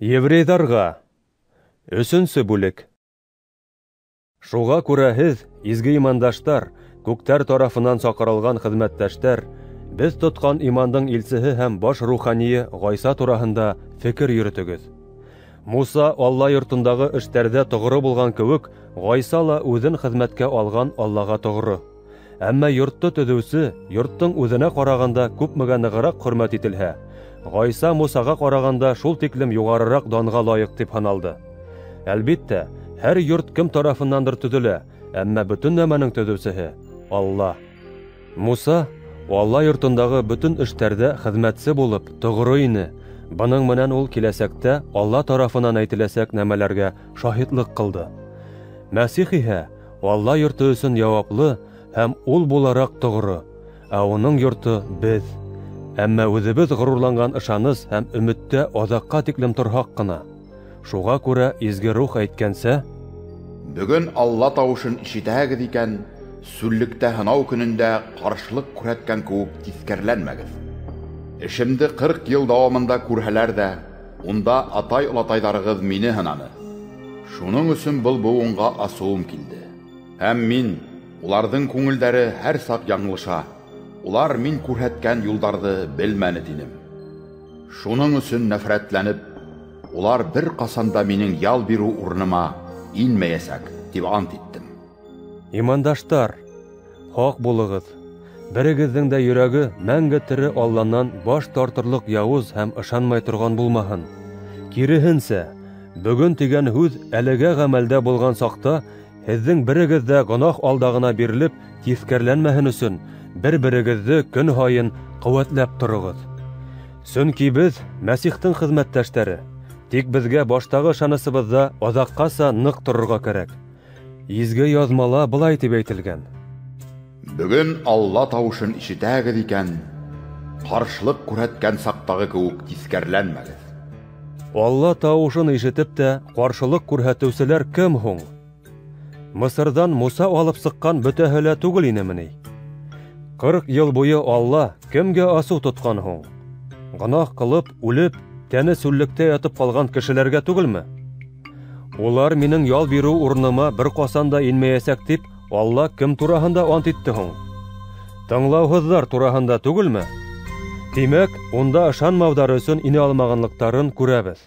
Еврейҙарға. 3-сө бүлек. Шуға күрә һеҙ, изге имандаштар, күктәр тарафынан саҡырылған хеҙмәттәштәр, беҙ тотҡан имандың илсеһе һәм баш руханийы Ғайса тураһында фекер йөрөтөгөҙ. Муса Алла йортондағы эштәрҙә тоғро булған кеүек, Ғайса ла үҙен хеҙмәткә алған Аллаға тоғро. Әммә йортто төҙөүсе йорттоң үҙенә ҡарағанда күпмегә нығыраҡ хөрмәт ителһә, Ғайса Мусаға ҡарағанда шул тиклем юғарыраҡ данға лайыҡ тип һаналды. Әлбиттә, һәр йорт кем тарафыннандыр төҙөлә, әммә бөтөн нәмәнең төҙөүсеһе Алла. Муса Алла йортондағы бөтөн эштәрҙә хеҙмәтсе булып тоғро ине. Бының менән ул киләсәктә Алла тарафынан әйтеләсәк нәмәләргә шаһитлыҡ ҡылды. Мәсих иһә Алла йорто өсөн яуаплы һәм ул булараҡ тоғро, ә уның йорто беҙ. Әммә үҙебеҙ ғорурланған ышаныс һәм өмөттә аҙаҡҡа тиклем торһаҡ ҡына. Шуға күрә изге рух әйткәнсә: Бөгөн Алла тауышын ишетәһегеҙ икән, сүллектә һынау көнөндә ҡаршылыҡ күрһәткән кеүек тиҫкәреләнмәгеҙ. Эшемде 40 йыл дауамында күрһәләр ҙә, унда атай-олатайҙарығыҙ мине һынаны. Шуның өсөн был быуынға асыуым килде. Һәм мин, уларҙың күңелдәре һәр саҡ яңылыша, улар мин күрһәткән юлдарҙы белмәне тинем. Шуның өсөн нәфрәтләнеп, улар бер ҡасан да минең ял биреү урыныма инмәйәсәк, тип ант иттем. Имандаштар, һаҡ булығыҙ. Берегеҙҙең дә йөрәге мәңге тере Алланан баш тартырлыҡ яуыз һәм ышанмай торған булмаһын. Киреһенсә, бөгөн тигән һүҙ әлегә ғәмәлдә булған саҡта һеҙҙең берегеҙ ҙә гонаһ алдағына бирелеп тиҫкәреләнмәһен өсөн бер-берегеҙҙе көн һайын ҡеүәтләп тороғоҙ. Сөнки беҙ Мәсихтең хеҙмәттәштәре. Тик беҙгә баштағы ышанысыбыҙҙа аҙаҡҡаса ныҡ торорға кәрәк. Изге яҙмала былай тип әйтелгән: Бөгөн Алла тауышын ишетәһегеҙ икән, ҡаршылыҡ күрһәткән саҡтағы кеүек тиҫкәреләнмәгеҙ. Алла тауышын ишетеп тә ҡаршылыҡ күрһәтеүселәр кем һуң? Мысырҙан Муса алып сыҡҡан бөтәһе лә түгел инеме ни? 40 йыл буйы Алла кемгә асыу тотҡан һуң? Гонаһ ҡылып, үлеп, тәне сүллектә ятып ҡалған кешеләргә түгелме? Улар минең ял биреү урыныма бер ҡасан да инмәйәсәк тип Алла кем тураһында ант итте һуң? Тыңлауһыҙҙар тураһында түгелме? Тимәк, унда ышанмауҙары өсөн инә алмағанлыҡтарын күрәбеҙ.